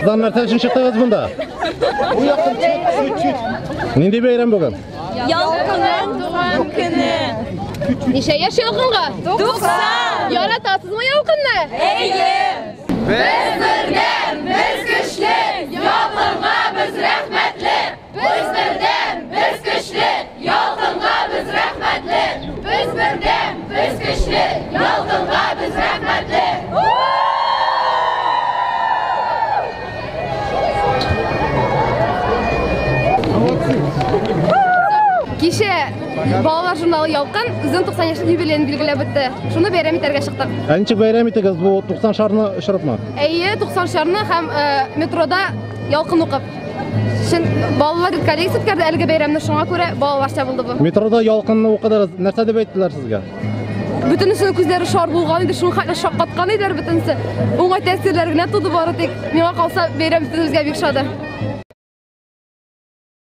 Кызлар, нәрсә өчен чыктыгыз монда? Нинди бәйрәм бүген? Ялкынның туган көне. Ничә яшь Ялкынга? 90. Яратасызмы Ялкынны? Әйе. Без бердәм, без көчле, Ялкынга без рәхмәтле. Без бердәм, без көчле, Ялкынга без рәхмәтле. Без бердәм, без көчле, Ялкынга без рәхмәтле. Кичә балалар журналы Ялкын үзенең 90 яшьлек юбилеен билгеләп үтте. Шуны бәйрәм итәргә чыктык. Ә ничек бәйрәм итегез бу 90 шарны очырыпмы? Әйе, 90 шарны һәм метрода Ялкын укып. Чын балалар коллегиясе үткәрде әлеге бәйрәмне, шуңа күрә балаларча булды бу. Метрода Ялкынны укыдыгыз, нәрсә дип әйттеләр сезгә? Бөтенесенең күзләре шар булган иде, шуның хәтле шаккаткан иделәр бөтенесе. Уңай тәэсирләр генә туды бары тик. Миңа калса, бәйрәм бөтенебезгә бик ошады.